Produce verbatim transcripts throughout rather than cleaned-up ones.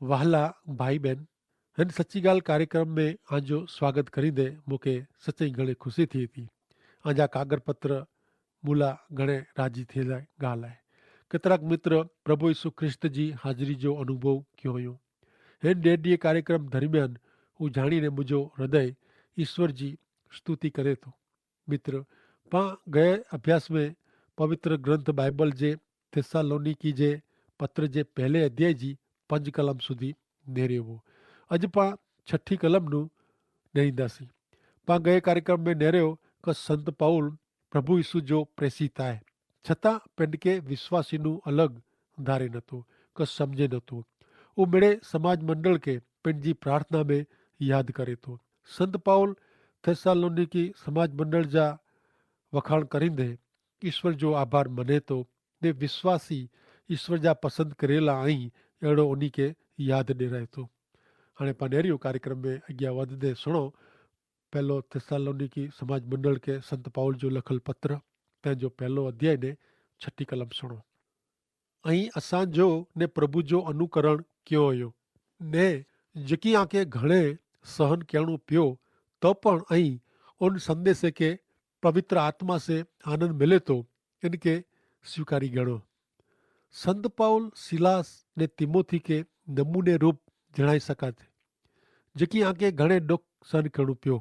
વહાલા ભાઈ બહેન, હેન સચ્ચી ગાલ કાર્યક્રમ મેં આજો સ્વાગત કરી દે. મુકે સચ્ચી ઘણી ખુશી થી થી આજા કાગરપત્ર મુલા ઘણે રાજી થેલા ગાલ આય. કેતરાક મિત્ર પ્રભુ ઈસુ ખ્રિસ્ત જી હાજરી જો અનુભવ ક્યો યો? હેન ડેડીય કાર્યક્રમ દરમિયાન ઉજાણી ને મુજો હૃદય ઈસુ જી સ્તુતિ કરે તો. મિત્ર, પાં ગયે અભ્યાસ મેં પવિત્ર ગ્રંથ બાઈબલ જે થેસ્સાલોનીકી જે પત્ર જે પહેલે અધ્યાય જી પંજ કલમ સુધી નેરેવો. અજ પાં છઠી કલમનું નેરીંદાસી. પાં ગયે કાર્યક્રમ મેં નેરેવો કે સંત પાઉલ પ્રભુ ઈસુ જો પ્રેસિત આય, છતાં પેંડકે વિશ્વાસીનું અલગ ધારે નતો કે સમઝે નતો. ઉમેડે સમાજ મંડળ કે પેંડજી પ્રાર્થના મેં યાદ કરે તો. સંત પાઉલ થેસ્સાલોનીકી સમાજ મંડળ જા વખાણ કરીંદે ઈસ્વર જો આભાર મને તો, ને વિશ્વાસી ઈસ્વર જા પસંદ કરેલા અહીં એડો ઉની કે યાદ ડેરાય તો. હણે પાનેરિયો કાર્યક્રમ મેં અગિયા વધદે સુણો. પહેલો થેસ્સાલોનીકી સમાજ મંડળ કે સંત પાઉલ જો લખલ પત્ર, તેન જો પહેલો અધ્યાય ને છઠી કલમ સુણો. અહીં અસાં જો ને પ્રભુ જો અનુકરણ ક્યો અયો, ને જેકી આંકે ઘણે સહન કહેણું પ્યો, તો પણ અહીં ઉન સંદેશે કે પવિત્ર આત્મા સે આનંદ મિલે તો, એન કે સ્વીકારી ગણો. સંત પાઉલ સિલાસ ને તિમોથી કે નમૂને રૂપ જણાઈ શકાતે, જેકી આંકે ઘણે ડોખ સહન કહેણું પ્યો,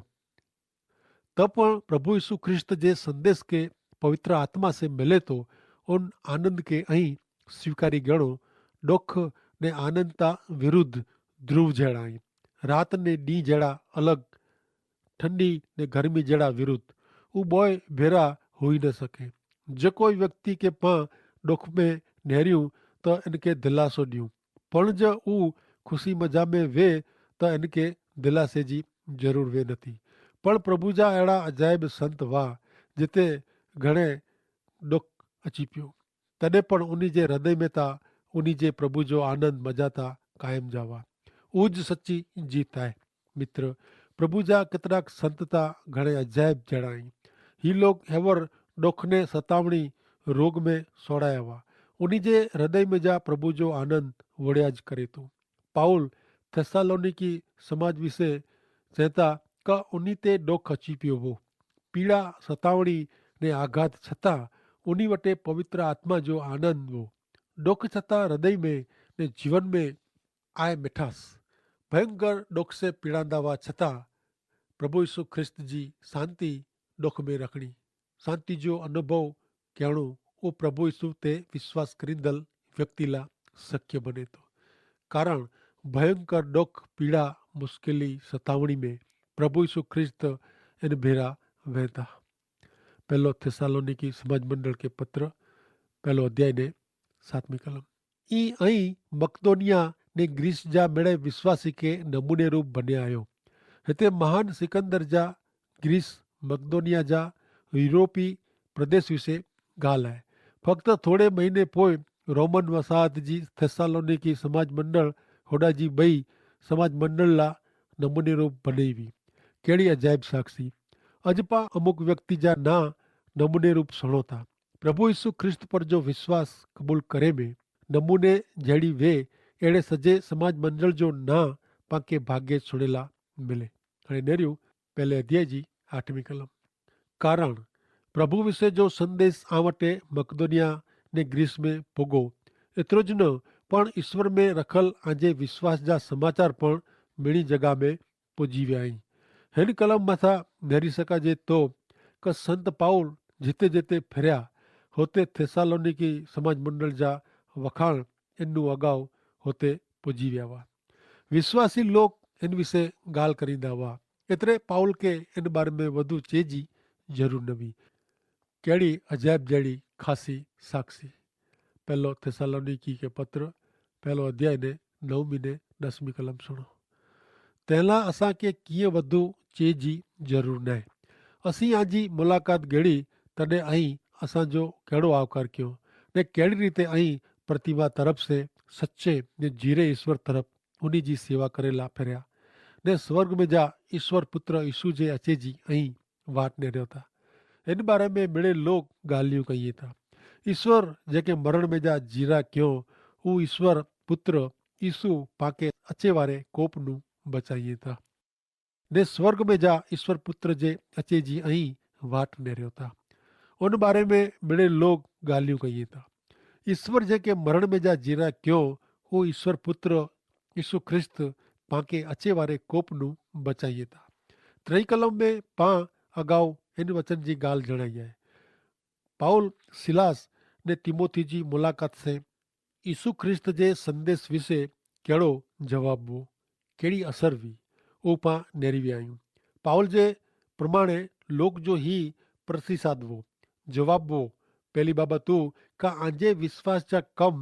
તો પણ પ્રભુ ઈસુ ખ્રિસ્ત જે સંદેશ કે પવિત્ર આત્મા સે મિલે તો ઉન આનંદ કે અહીં સ્વીકારી ગણો. ડોખ ને આનંદતા વિરુદ્ધ ધ્રુવ જેડા અહીં, રાત ને દી જેડા અલગ, ઠંડી ને ગરમી જેડા વિરુદ્ધ ઉબોય ભેરા હોઈ ન શકે. જે કોઈ વ્યક્તિ કે પાં ડોખ મેં નેર્યું, તો એન કે દિલાસો દ્યું. પણ જો ઉં ખુશી મજા મેં વે, તો એન કે દિલાસે જી જરૂર વે નથી. પણ પ્રભુ જા એડા અજાયબ સંત વાહ, જેતે ઘણે ડોખ અચીપ્યો, તદે પણ ઉની જે હૃદય મેં તા ઉની જે પ્રભુ જો આનંદ મજા તા કાયમ જાવા. ઉજ સચ્ચી જીત આય. મિત્ર, પ્રભુ જા કેતરાક સંત તા ઘણે અજાયબ જેડા હી. હી લોગ હેવર ડોખને સતાવણી રોગ મેં સોડાયા વા, ઉની જે હૃદય મેં જા પ્રભુ જો આનંદ વડ્યા જ કરે તો. પાઉલ થેસ્સાલોનીકી સમાજ વિશે ચેતા, કા ઉની તે ડોખ અચીપ્યો હો, પીડા સતાવણી ને આઘાત છતાં ઉની વટે પવિત્ર આત્મા જો આનંદ હો. ડોખ છતાં હૃદય મેં ને જીવન મેં આય મેઠાસ. ભયંકર ડોખ સે પીડાંદા વા છતાં પ્રભુ ઈસુ ખ્રિસ્ત જી શાંતિ ડોખ મેં રખણી. શાંતિ જો અનુભવ કહેણું ઉં પ્રભુ ઈસુ તે વિશ્વાસ કરીંદલ વ્યક્તિલા શક્ય બને તો. કારણ ભયંકર ડોખ પીડા મુશ્કેલી સતાવણી મેં પ્રભુ ઈસુ ખ્રિસ્ત એન ભેરા વહેતા. પહેલો થેસ્સાલોનીકી સમાજ મંડળ કે પત્ર, પહેલો અધ્યાય ને સાતમી કલમ. ઈ અહીં મકદોનિયા ને ગ્રીસ જા મેળે વિશ્વાસી કે નમૂને રૂપ બન્યા આયો. હેતે મહાન સિકંદર જા ગ્રીસ મકદોનિયા જા યુરોપી પ્રદેશ વિશે ગાલ હૈ. ફક્ત થોડે મહિને પોય રોમન વસાહત જી થેસ્સાલોનીકી સમાજ મંડળ હોડા જી બઈ સમાજ મંડળ લા નમૂને રૂપ બનેવી. કહેડી અજાયબ સાક્ષી. અજ પા અમુક વ્યક્તિ જા ના નમૂને રૂપ સણો થા. પ્રભુ ઈસુ ખ્રિસ્ત પર જો વિશ્વાસ કબૂલ કરે મેં નમૂને જેડી વે એડે સજે સમાજ મંડળ જો ના પાંકે ભાગ્યે સુણેલા મિલે. અને નેર્યું પહેલે અધ્યાય જી આઠમી કલમ. કારણ પ્રભુ વિશે જો સંદેશ આવટે મકદોનિયા ને ગ્રીસ મેં પોગો, એતરો જ ન પણ ઈસ્વર મેં રખલ આજે વિશ્વાસ જા સમાચાર પણ મેણી જગા મેં પોજી વ્યા હૈં. હેન કલમ માથા નેરી સકાજે તો કે સંત પાઉલ જેતે જેતે ફેર્યા હોતે થેસ્સાલોનીકી સમાજ મંડળ જા વખાણ એનનું અગાઉ હોતે પોજી વ્યા વા. વિશ્વાસી લોક એન વિશે ગાલ કરીંદા વા. એતરે પાઉલ કે એન બાર મેં વધુ ચેજી જરૂર નવી. કહેડી અજાયબ જેડી ખાસી સાક્ષી. પહેલો થેસ્સાલોનીકી કે પત્ર પહેલો અધ્યાય ને નવમી ને દસમી કલમ સુણો. તેલા અસાંકે કિયા વધુ ચેજી જરૂર નાય. અસી આજી મુલાકાત ગેડી તદે અહીં અસાંજો કહેડો આવકાર કયો, ને કહેડી રીતે અહીં પ્રતિમા તરફ સે સચ્ચે ને જીરે ઈસ્વર તરફ ઉની જી સેવા કરેલા ફેર્યા, ને સ્વર્ગ મેં જા ઈસ્વર પુત્ર ઈસુ જે અચે જી અહીં વાટ નેર્યો થા. એન બારે મેં મેળે લોગ ગાલિયું કહિયે થા. ઈસ્વર જેકે મરણ મેં જા જીરા ક્યો, ઉં ઈસ્વર પુત્ર ઈસુ પાંકે અચેવારે કોપનું બચાઈએ તા. ને સ્વર્ગ મેં જા ઈસ્વર પુત્ર જે અચે જી અહીં વાટ નેર્યો તા. ઉન બારે મેં મિડે લોગ ગાલિયું કહિયે તા. ઈસ્વર જે કે મરણ મેં જા જીરા ક્યો, ઉ ઈસ્વર પુત્ર ઈસુ ખ્રિસ્ત પાંકે અચેવારે કોપનું બચાઈએ તા. ત્રય કલમ મેં પાં અગાઉ એન વચન જી ગાલ જણાઈ હૈ. પાઉલ સિલાસ ને તિમોથી જી મુલાકાત સે ઈસુ ખ્રિસ્ત જે સંદેશ વિશે કેડો જવાબ વો, કેડી અસર વી, ઉપા નેરી વ્યાયું. પાઉલ જે પ્રમાણે લોક જો હી પ્રતિસાદ વો, જવાબ વો. પહેલી બાબત ઉ કા આજે વિશ્વાસ જા કમ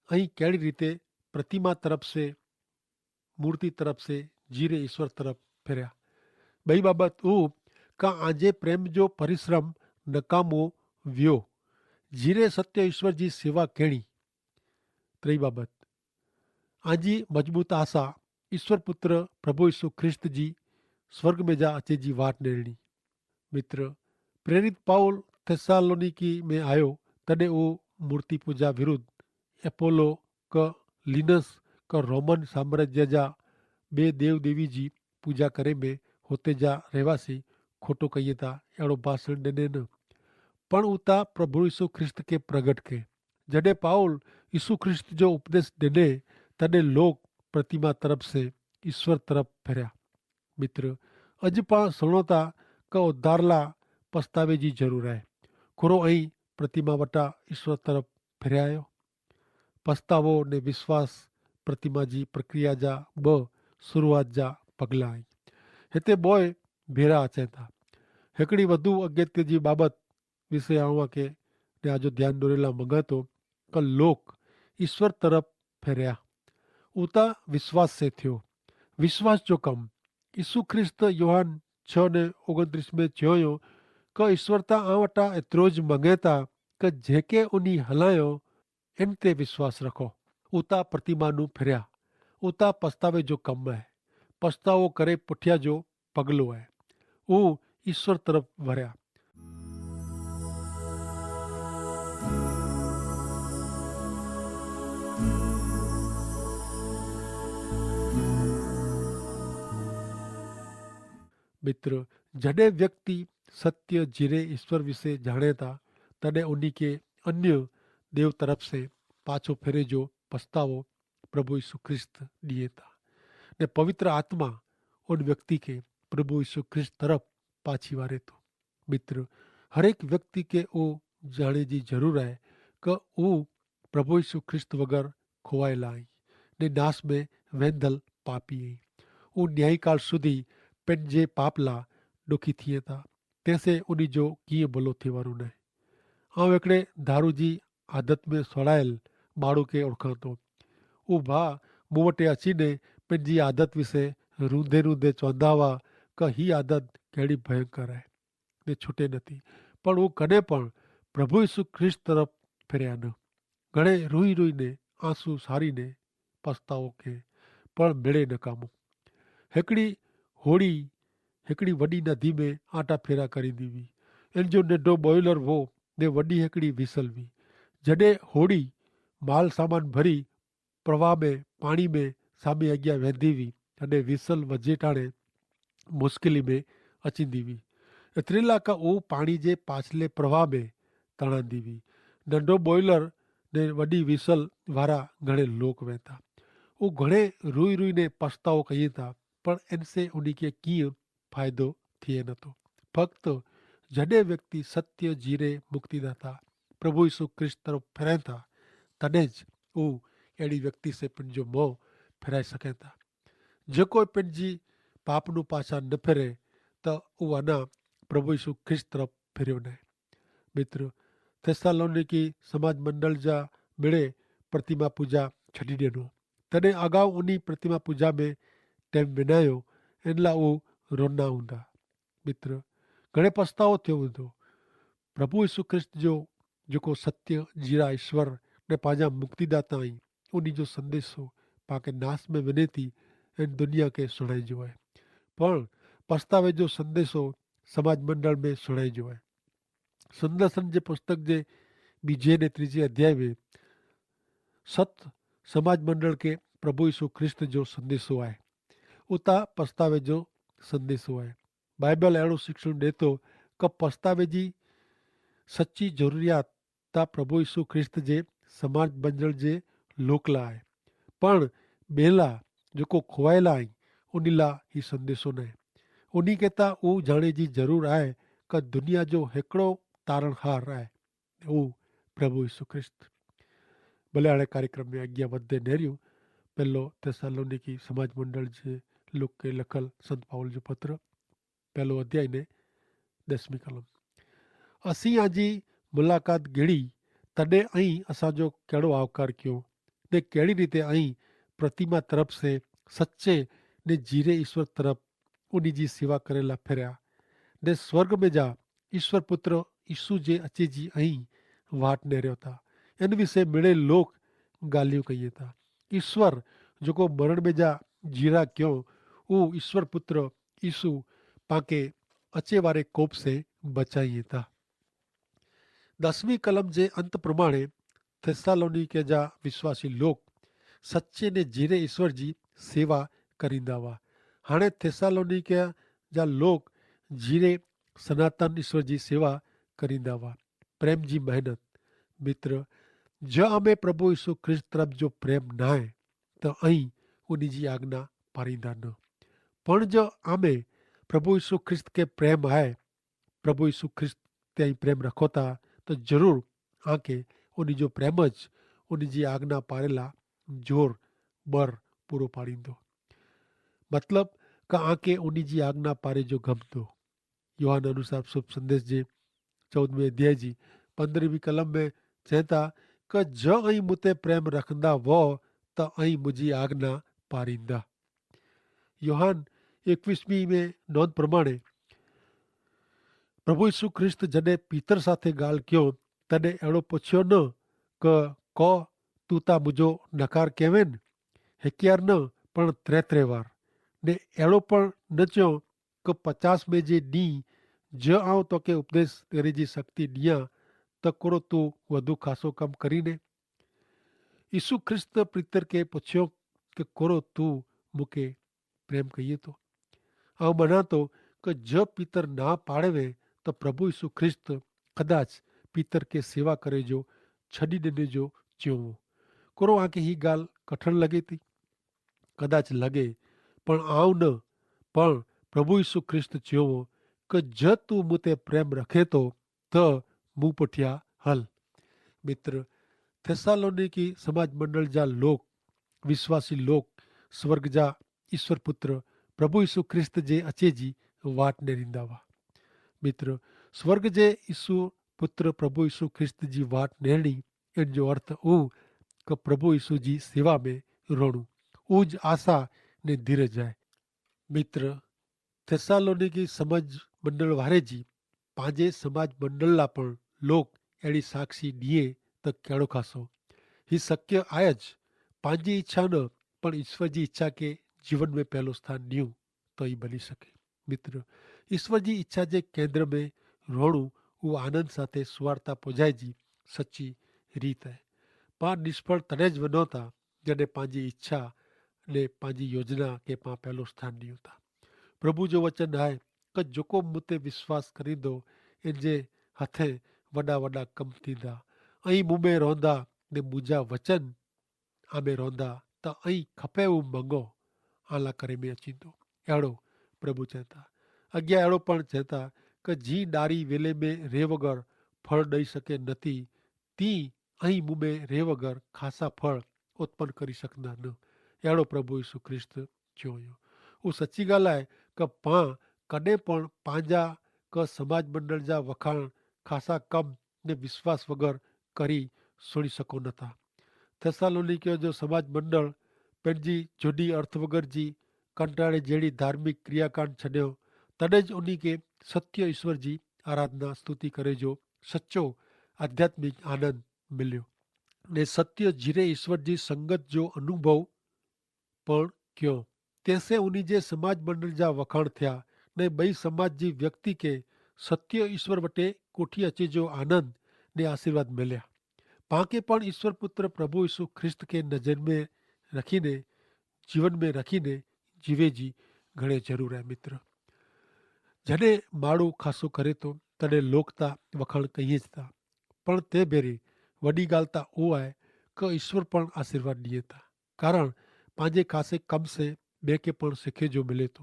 અહીં કેડી રીતે પ્રતિમા તરફ સે, મૂર્તિ તરફ સે જીરે ઈસ્વર તરફ ફેર્યા. બઈ બાબત ઉ કા આજે પ્રેમ જો પરિશ્રમ નકામો વ્યો, જીરે સત્ય ઈસ્વર જી સેવા કહેણી. ત્રય બાબત, આજી મજબૂત આશા ઈસ્વર પુત્ર પ્રભુ ઈસુ ખ્રિસ્ત જી સ્વર્ગ મેં જા અચે જી વાટ નેરણી. મિત્ર, પ્રેરિત પાઉલ થેસ્સાલોનિકી મેં આયો, તદે ઉ મૂર્તિપૂજા વિરુદ્ધ એપોલો ક લિનસ ક રોમન સામ્રાજ્ય જા બે દેવદેવી જી પૂજા કરે મેં હોતે જા રહેવાસી ખોટો કહિયે તા એડો ભાષણ દેને ન. પણ ઉતા પ્રભુ ઈસુ ખ્રિસ્ત કે પ્રગટ કે જડે પાઉલ ઈસુ ખ્રિસ્ત જો ઉપદેશ દેને, તદે લોક પ્રતિમા તરફ સે ઈસ્વર તરફ ફેર્યા. મિત્ર, અજ પાં સુણોતા કે ઉદ્ધારલા પસ્તાવે જી જરૂર હૈ. ખુરો અહીં પ્રતિમા વટા ઈસ્વર તરફ ફેર્યા આયો? પસ્તાવો ને વિશ્વાસ પ્રતિમા જી પ્રક્રિયા જા બહ શરૂઆત જા પગલા હૈ. હેતા બોય ભેરા અચેતા. હેકડી વધુ અગત્ય જી બાબત વિશે આવા કે ને આજો ધ્યાન દોરેલા મંગાતો કે લોક ઈસ્વર તરફ ફેર્યા. ઉતા વિશ્વાસ સે થયો. વિશ્વાસ જો કમ. ઈસુ ખ્રિસ્ત યોહાન છ ને ઓગણત્રીસ મેં છ્યોંયો કે ઈસ્વર તા આવટા એતરો જ મંગેતા કે જેકે ઉની હલાયો એન તે વિશ્વાસ રખો. ઉતા પ્રતિમાનું ફેર્યા. ઉતા પસ્તાવે જો કમ હૈ. પસ્તાવો કરે પુઠ્યા જો પગલો હૈ. ઉ ઈસ્વર તરફ વર્યા. મિત્ર, જડે વ્યક્તિ સત્ય જીરે ઈસ્વર વિશે જાણેતા, તદે ઉની કે અન્ય દેવ તરફ સે પાછો ફેરે જો પસ્તાવો પ્રભુ ઈસુ ખ્રિસ્ત દિયે તા. ને પવિત્ર આત્મા ઉન વ્યક્તિ કે પ્રભુ ઈસુ ખ્રિસ્ત તરફ પાછી વારે તો. મિત્ર, હરેક વ્યક્તિ કે ઉ જાણે જી જરૂર હૈ કે ઉ પ્રભુ ઈસુ ખ્રિસ્ત વગર ખોવાયેલા હૈં ને નાસ મેં વેંધલ પાપી હૈં. ઉ ન્યાયીકાળ સુધી પેનજે પાપલા દુખી થિયે તા. તેસે ઉની જો કિંય ભલો થિવારો નહીં. આઉં એકડે ધારૂ જી આદત મેં સોડાયેલ માણૂ કે ઓળખાતો. ઉભા મુવટે અચીને પેનજી આદત વિશે રૂંધે રૂંધે ચોંધાવા કે હી આદત કહેડી ભયંકર હૈ ને છૂટે નથી. પણ ઉં કને પણ પ્રભુ ઈસુ ખ્રિસ્ત તરફ ફેર્યા ન. ઘણે રૂઈ રૂઈ ને આંસુ સારી ને પસ્તાવો કે, પણ મેળે નકામો. હેકડી હોડી હેકડી વડી નદી મેં આંટા ફેરા કરી દીવી. એન જો નેડો બોઈલર વો ને વડી હેકડી વિસલ વી. જડે હોડી માલ સામાન ભરી પ્રવાહ મેં પાણી મેં સામે અગિયા વેંધી વી, અને વિસલ વજેટાણે મુશ્કેલી મેં અચીંદી વી. એતરેલા કા ઉં પાણી જે પાછલે પ્રવાહ મેં તણાંદી વી. નંડો બોઈલર ને વડી વિસલ વારા ઘણે લોક વેતા. ઉં ઘણે રૂઈ રૂઈ ને પસ્તાવો કહિયે તા, પણ એનસે ઉની કે કિયા ફાયદો થિયે નતો. ફક્ત જડે વ્યક્તિ સત્ય જીરે મુક્તિદાતા પ્રભુ ઈસુ ખ્રિસ્ત તરફ ફેરેતા, તને જ ઉં એડી વ્યક્તિ સે પન જો મોં ફેરાઈ સકેતા. જે કોઈ પન જી પાપનું પાછા ન ફેરે, તો ઉં આના પ્રભુ ઈસુ ખ્રિસ્ત તરફ ફેર્યો નહીં. મિત્ર, થેસ્સાલોનિકી સમાજ મંડળ જા મેળે પ્રતિમા પૂજા છડી દેનો. તને અગાઉ ઉની પ્રતિમા પૂજા મેં ટેમ વિનાયો, એનલા ઉં રોના હુંદા. મિત્ર, ઘણે પસ્તાવો થયો હુંદો. પ્રભુ ઈસુ ખ્રિસ્ત જો જેકો સત્ય જીરા ઈસ્વર ને પાંજા મુક્તિદાતા હૈં, ઉની જો સંદેશો પાંકે નાસ મેં વિને થી એન દુનિયા કે સુણાઈ જો હૈ. પણ પસ્તાવે જો સંદેશો સમાજ મંડળ મેં સુણાઈ જો હૈ. સંદર્શન જે પુસ્તક જે બીજે ને ત્રીજે અધ્યાય મેં સત સમાજ મંડળ કે પ્રભુ ઈસુ ખ્રિસ્ત જો સંદેશો આય. ઉતા પસ્તાવે જો સંદેશો આય. બાઈબલ એડો શિક્ષણ દેતો કે પસ્તાવે જી સચ્ચી જરૂરિયાત તા પ્રભુ ઈસુ ખ્રિસ્ત જે સમાજ બંજલ જે લોકલા આય. પણ બેલા જોકો ખોવાયેલા આઈ ઉનીલા હી સંદેશો નાય. ઉની કેતા ઉજાણે જી જરૂર આય કે દુનિયા જો હેકડો તારણહાર આય. ઉહ પ્રભુ ઈસુ ખ્રિસ્ત. ભલે આણે કાર્યક્રમ મેં આજ્ઞા વધે નેર્યું. પહેલો થેસ્સાલોનીકી સમાજ મંડળ જે લોકે લખલ સંત પાઉલ જો પત્ર, પહેલો અધ્યાય ને દસમી કલમ. અસી આજી મુલાકાત ગેડી તદે અહીં અસાંજો કહેડો આવકાર કયો, ને કહેડી રીતે અહીં પ્રતિમા તરફ સે સચ્ચે ને જીરે ઈસ્વર તરફ ઉની જી સેવા કરેલા ફેર્યા. ને સ્વર્ગ મેં જા ઈસ્વર પુત્ર ઈસુ જે અચે જી અહીં વાટ નેર્યો થા. એન વિશે મેળે લોક ગાલિયું કહિયે થા. ઈસ્વર જોકો મરણ મેં જા જીરા ક્યો ઉહ ઈસ્વર પુત્ર ઈસુ પાંકે અચે વારે કોપ સે બચાઈ થા. દસમી કલમ જે અંત પ્રમાણે થેસ્સાલોનીકે જા વિશ્વાસી લોક સચ્ચે ને જીરે ઈસ્વર જી સેવા કરીંદા વા. હાણે થેસ્સાલોનીકે જા લોક જીરે સનાતન ઈસ્વર જી સેવા કરીંદા વા. પ્રેમ જી મહેનત. મિત્ર, જો આમે પ્રભુ ઈસુ ખ્રિસ્ત તરફ જો પ્રેમ નાય તો અહીં ઉની જી આજ્ઞા પારીંદા ન. પણ જો આમે પ્રભુ ઈસુ ખ્રિસ્ત કે પ્રેમ આય, પ્રભુ ઈસુ ખ્રિસ્ત તે અહીં પ્રેમ રખો થા, તો જરૂર આંકે ઉની જો પ્રેમ જ ઉની જી આજ્ઞા પારેલા જોર બર પૂરો પાડીંદો. મતલબ કે આંકે ઉની જી આજ્ઞા પારે જો ગમદો. યોહાન અનુસાર શુભ સંદેશ જે ચૌદમે અધ્યાય જી પંદ્રહમી કલમ મેં ચેતા કે જો અહીં મુતે પ્રેમ રખંદા વો તો અહીં મુજી આજ્ઞા પારીંદા. યોહાન એકવીસમી મેં નોંધ પ્રમાણે પ્રભુ ઈસુ ખ્રિસ્ત જડે પિતર સાથે ગાલ ક્યો તદે એડો પછ્યો ન કે કો તું તા મુજો નકાર કહેવેન? હેક્યાર ન પણ ત્રે ત્રે વાર. ને એડો પણ ન ચ્યો કે પચાસ મેં જે દી જો આઉં તો કે ઉપદેશ કરે જી શક્તિ દિયા તો કોરો તું વધુ ખાસો કમ કરી ને? ઈસુ ખ્રિસ્ત પિતર કે પછ્યો કે કોરો તું મુકે પ્રેમ કહિયે તો? આઉં મનાતો કે જો પિતર ના પાડેવે તો પ્રભુ ઈસુ ખ્રિસ્ત કદાચ પિતર કે સેવા કરે જો છડી દેને જો ચ્યોવો. કોરો આંકે હી ગાલ કઠણ લગે તી? કદાચ લગે. પણ આઉં ન પણ પ્રભુ ઈસુ ખ્રિસ્ત ચ્યોવો કે જો તું મુતે પ્રેમ રખે તો તો મું પઠ્યા હલ. મિત્ર, થેસ્સાલોનીકી સમાજ મંડળ જા લોક વિશ્વાસી લોક સ્વર્ગ જા ઈસ્વર પુત્ર પ્રભુ ઈસુ ખ્રિસ્ત જે અચે જી વાટ નેરીંદા વા. મિત્ર, સ્વર્ગ જે ઈસુ પુત્ર પ્રભુ ઈસુ ખ્રિસ્ત જી વાટ નેરણી એન જો અર્થ ઉવ કે પ્રભુ ઈસુ જી સેવા મેં રોણું ઉજ આશા ને ધીરજ હૈ. મિત્ર, થેસ્સાલોનીકી સમાજ મંડળ વારે જી પાંજે સમાજ મંડળ લા પણ લોક એડી સાક્ષી દિયે તો કેડો ખાસો? હી શક્ય આય જ. પાંજી ઇચ્છા ન પણ ઇશ્વર જી ઇચ્છા કે જીવન મેં પહેલો સ્થાન નિયું તો હી બની શકે. મિત્ર, ઇશ્વર જી ઇચ્છા જે કેન્દ્ર મેં રોણું ઉ આનંદ સાથે સુવાર્તા પોજાય જી સચ્ચી રીત હૈ. પાં નિષ્ફળ તને જ વનો તા જેને પાંજી ઇચ્છા ને પાંજી યોજના કે પાં પહેલો સ્થાન નિયું તા. પ્રભુ જો વચન આય કે જોકો મુતે વિશ્વાસ કરીંદો એન જે હથે વડા વડા કમ થીંદા. અહીં મુમે રોંદા ને મુજા વચન આમે રોંદા તો અહીં ખપે ઉં મંગો આલા કરે મેં અચીંદો. એડો પ્રભુ ચેતા. અગિયા એડો પણ ચેતા કે જી ડારી વેલે મેં રે વગર ફળ દઈ શકે નથી તી અહીં મુમે રે વગર ખાસા ફળ ઉત્પન કરી શકના ન. એડો પ્રભુ ઈસુ ખ્રિસ્ત જોયો. ઉં સચ્ચી ગાલ આય કે પાં કદે પણ પાંજા કે સમાજ મંડળ જા વખાણ ખાસા કમ ને વિશ્વાસ વગર કરી સુણી શકો નતા. થેસ્સાલોનીકિયો જો સમાજ મંડળ પેનજી જોડી અર્થ વગર જી કંટાળે જેડી ધાર્મિક ક્રિયાકાંડ છડ્યો તદે જ ઉની કે સત્ય ઈસ્વર જી આરાધના સ્તુતિ કરે જો સચો આધ્યાત્મિક આનંદ મિલ્યો. ને સત્ય જીરે ઈસ્વર જી સંગત જો અનુભવ પણ ક્યો. તેસે ઉની જે સમાજ મંડળ જા વખાણ થ્યા ને બઈ સમાજ જી વ્યક્તિ કે સત્ય ઈસ્વર વટે કોઠી અચે જો આનંદ ને આશીર્વાદ મિલ્યા. પાંકે પણ ઈસ્વર પુત્ર પ્રભુ ઈસુ ખ્રિસ્ત કે નજર મેં રખી ને જીવન મેં રખીને જીવે જી ઘણે જરૂર હૈ. મિત્ર, જડે માડૂ ખાસો કરે તો તદે લોક તા વખાણ કહિયે જ તા, પણ તે ભેરી વડી ગાલ તા ઉઆ હૈ કે ઈશ્વર પણ આશીર્વાદ દિયે તા. કારણ પાંજે ખાસે કમ સે બેંકે પણ સિખે જો મિલે તો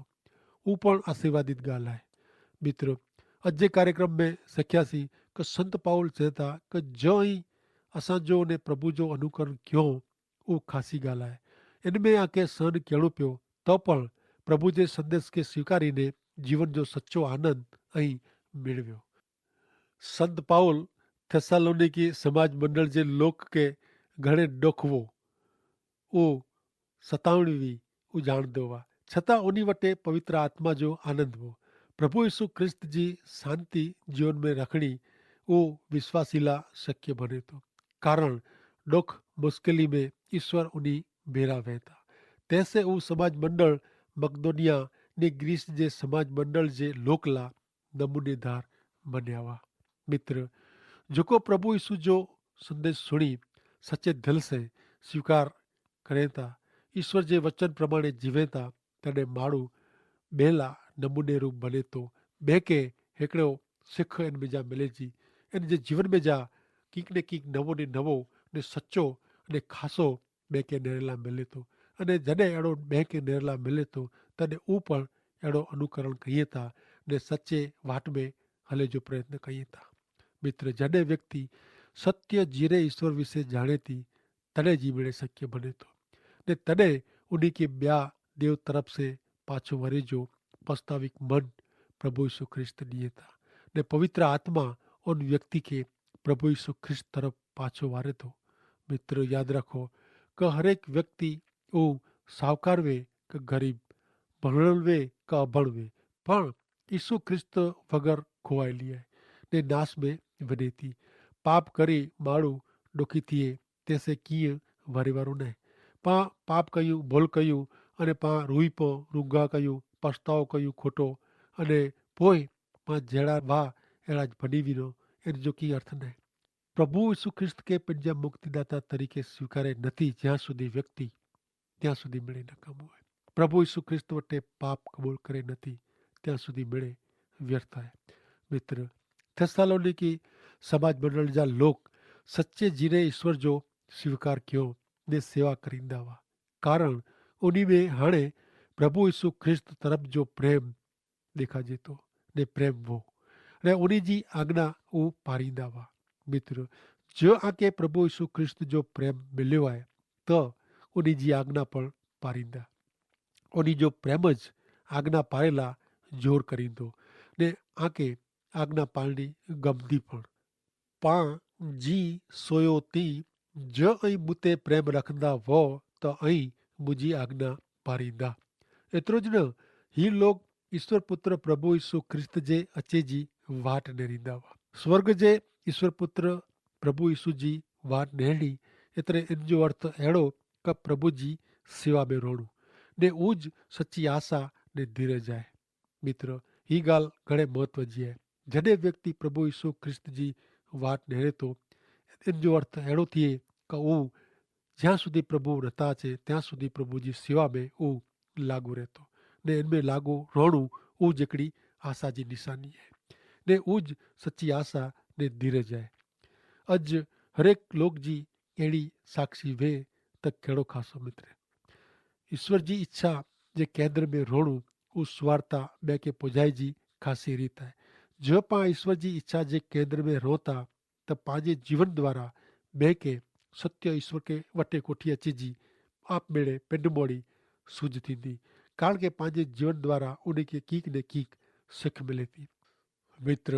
ઉપણ આશીર્વાદિત ગાલ હૈ. મિત્ર, અજે કાર્યક્રમ મેં સિખ્યા સી કે સંત પાઉલ ચેતા કે જો અહીં અસાં જો ને પ્રભુ જો અનુકરણ ક્યો ઉહ ખાસી ગાલ હૈ. ઇનમેં આકે સહન કહેણું પ્યો તો પણ પ્રભુ જે સંદેશ કે સ્વીકારી ને જીવન જો સચો આનંદ અહીં મેળવ્યો. સંત પાઉલ થેસ્સાલોનિકી સમાજ મંડળ જે લોક કે ઘણે ડોખવો ઉહ સતાવણી વી ઉજાણ દોવા છતાં ઉની વટે પવિત્ર આત્મા જો આનંદ વો. પ્રભુ ઈસુ ખ્રિસ્ત જી શાંતિ જીવન મેં રખણી ઉહ વિશ્વાસીલા શક્ય ભને તો. કારણ ડોખ મુશ્કેલી મેં ઈસ્વર ઉની ભેરા વહેતા. તેસે ઉહ સમાજ મંડળ મકદોનિયા ને ગ્રીસ જે સમાજ મંડળ જે લોકલા નમૂનેદાર બન્યાવા. મિત્ર, જોકો પ્રભુ ઈસુ જો સંદેશ સુણી સચે ધલ સે સ્વીકાર કરેતા, ઈસ્વર જે વચન પ્રમાણે જીવેતા, તેડે માડૂ બેલા નમૂનેરૂપ બને તો. બેંકે હેકડો સિખ એન મેં જા મિલે જી એન જે જીવન મેં જા કિંક ને કિંક નવો ને નવો ને સચો ને ખાસો બેંકે નેરેલા મિલે તો. અને જડે એડો બેંકે નેરેલા મિલે તો તદે ઉપણ એડો અનુકરણ કહિયે તા ને સચે વાટ મેં હલે જો પ્રયત્ન કહિયે તા. મિત્ર, જડે વ્યક્તિ સત્ય જીરે ઈસ્વર વિશે જાણે તી તને જી મેળે શક્ય બને તો. ને તને ઉની કે બ્યા દેવ તરફ સે પાછો વરે જો પસ્તાવિક મન પ્રભુ ઈસુ ખ્રિસ્ત દિયે તા. ને પવિત્ર આત્મા ઉન વ્યક્તિ કે પ્રભુ ઈસુ ખ્રિસ્ત તરફ પાછો વરે તો. મિત્ર, યાદ રાખો કે હરેક વ્યક્તિ ઉં સાવકાર વે કે ગરીબ, ભણલ વે કે અભણ વે, પણ ઈસુ ખ્રિસ્ત વગર ખોવાયેલી હૈ ને નાસ મેં વને તી. પાપ કરી માડૂ ડોખી થિયે તેસે કિયા વરિવારો નહીં. પા પાપ કહ્યું, ભોલ કહ્યું, અને પા રૂઈ પો રૂંગા કહ્યું, પસ્તાવો કહ્યું ખોટો, અને પોય પા જેડા વાહ એડા જ ભની વિનો. એન જો કિયા અર્થ નહીં. પ્રભુ ઈસુ ખ્રિસ્ત કે પંજા મુક્તિદાતા તરીકે સ્વીકારે નથી જ્યાં સુધી વ્યક્તિ ત્યાં સુધી મેળે નકામો હૈ. પ્રભુ ઈસુ ખ્રિસ્ત વટે પાપ કબૂલ કરે નથી ત્યાં સુધી મેળે વ્યર્થ હૈ. મિત્ર, થેસ્સાલોનિકી સમાજ મંડળ જા લોક સચ્ચે જીને ઈસ્વર જો સ્વીકાર ક્યો ને સેવા કરીંદા વા. કારણ ઉની મેં હણે પ્રભુ ઈસુ ખ્રિસ્ત તરફ જો પ્રેમ દેખાજે તો ને પ્રેમ વો ને ઉની જી આજ્ઞા ઉપારીંદા વા. મિત્ર, જો આકે પ્રભુ ઈસુ ખ્રિસ્ત જો પ્રેમ મિલ્યો આય તો ઉની જી આજ્ઞા પણ પારીંદા. ઉની જો પ્રેમ જ આજ્ઞા પારેલા જોર કરીંદો ને આકે આજ્ઞા પારણી ગમદી પણ. પાં જી સોયો તી જો અહીં મુતે પ્રેમ રખંદા વો તો અહીં મુજી આજ્ઞા પારીંદા. એતરો જ ન, હી લોગ ઈસ્વર પુત્ર પ્રભુ ઈસુ ખ્રિસ્ત જે અચે જી વાટ નેરીંદા વા. સ્વર્ગ જે ઈસ્વર પુત્ર પ્રભુ ઈસુ જી વાટ નેરી. એતરે એન જો અર્થ એડો કે પ્રભુ જી સેવા મેં રોણું ને ઉજ સચ્ચી આશા ને ધીરજ આય. મિત્ર, હી ગાલ ઘણે મહત્વ જી હૈ. જડે વ્યક્તિ પ્રભુ ઈસુ ખ્રિસ્ત જી વાટ નહરે તો એન જો અર્થ એડો થિયે કે ઉં જ્યાં સુધી પ્રભુ નતા છે ત્યાં સુધી પ્રભુ જી સેવા મેં ઉં લાગુ રહેતો. ને એન મેં લાગુ રોણું ઉં જેકડી આશા જી નિશાની હૈ. ને ઉં જ સચ્ચી આશા ને ધીરજ હૈ. અજ હરેક લોક જી એડી સાક્ષી વે તો કેડો ખાસો મિત્ર હૈ. ઈસ્વર જી ઇચ્છા જે કેન્દ્ર મેં રોણું ઉસ વાર્તા બે કે પુજાઈ જી ખાસી રીત હૈ. જો પાં ઈસ્વર જી ઇચ્છા જે કેન્દ્ર મેં રોતા તો પાંજે જીવન દ્વારા બે કે સત્ય ઈસ્વર કે વટે કોઠી અચ્છી જી આપ મેળે પેંડમોડી સૂઝ થીંદી. કારણ કે પાંજે જીવન દ્વારા ઉની કે કીંક ને કીંક સિખ મિલે થી. મિત્ર,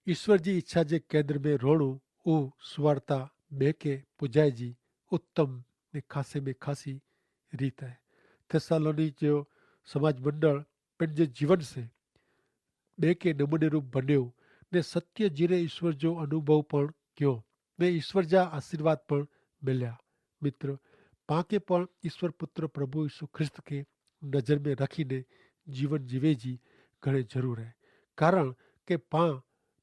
ઈસ્વર જી ઇચ્છા જે કેન્દ્ર મેં રોણું ઉસ વાર્તા બે કે પુજાઈ જી ઉત્તમ ને ખાસે મેં ખાસી રીત હૈ. થેસ્સાલોની જો સમાજ મંડળ પેનજે જીવન સે બે કે નમૂને રૂપ બન્યો ને સત્ય જીરે ઈસ્વર જો અનુભવ પણ ક્યો ને ઈસ્વર જા આશીર્વાદ પણ મેલ્યા. મિત્ર, પાંકે પણ ઈસ્વર પુત્ર પ્રભુ ઈસુ ખ્રિસ્ત કે નજર મેં રખી ને જીવન જીવે જી ઘણે જરૂર હૈ. કારણ કે પાં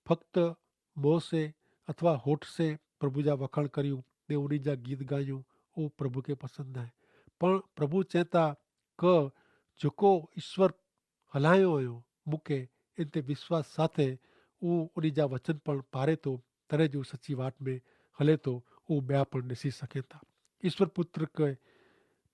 ફક્ત મોં સે અથવા હોઠ સે પ્રભુ જા વખાણ કર્યું ને ઉની જા ગીત ગાયું, ઉં પ્રભુ કે પસંદ નાય. પણ પ્રભુ ચેતા કે જોકો ઈસ્વર હલાયો અયો મુકે, એન તે વિશ્વાસ સાથે ઉહ ઉની જા વચન પણ પારે તો, તને જો સચી વાટ મેં હલે તો ઉહ બ્યા પણ નેસી સકે થા. ઈસ્વર પુત્ર કે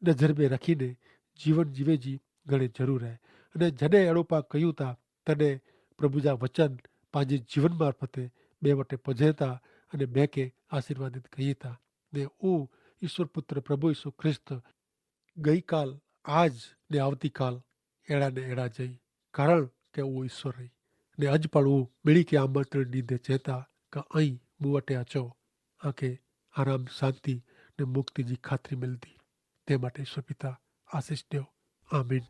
નજર મેં રખી ને જીવન જીવે જી ઘણે જરૂર હૈ. અને જને એડો પા કહ્યું થા, તને પ્રભુ જા વચન પાંજી જીવન મારફતે બે વટે પજેતા અને મેં કે આશીર્વાદિત કહિયે થા. ને ઉહ ઈસ્વર પુત્ર પ્રભુ ઈસુ ખ્રિસ્ત ગઈકાલ, આજ ને આવતીકાલ એડા ને એડા જઈ, કારણ કે ઉહ ઈસ્વર હૈ. ને અજ પણ ઉહ મિણી કે આમંત્રણ નીંધે ચેતા કે અહીં મુવટે અચો, આકે આરામ, શાંતિ ને મુક્તિ જી ખાતરી મિલતી. તે માટે ઈસ્વર પિતા આશીસ દેવ. આમીન.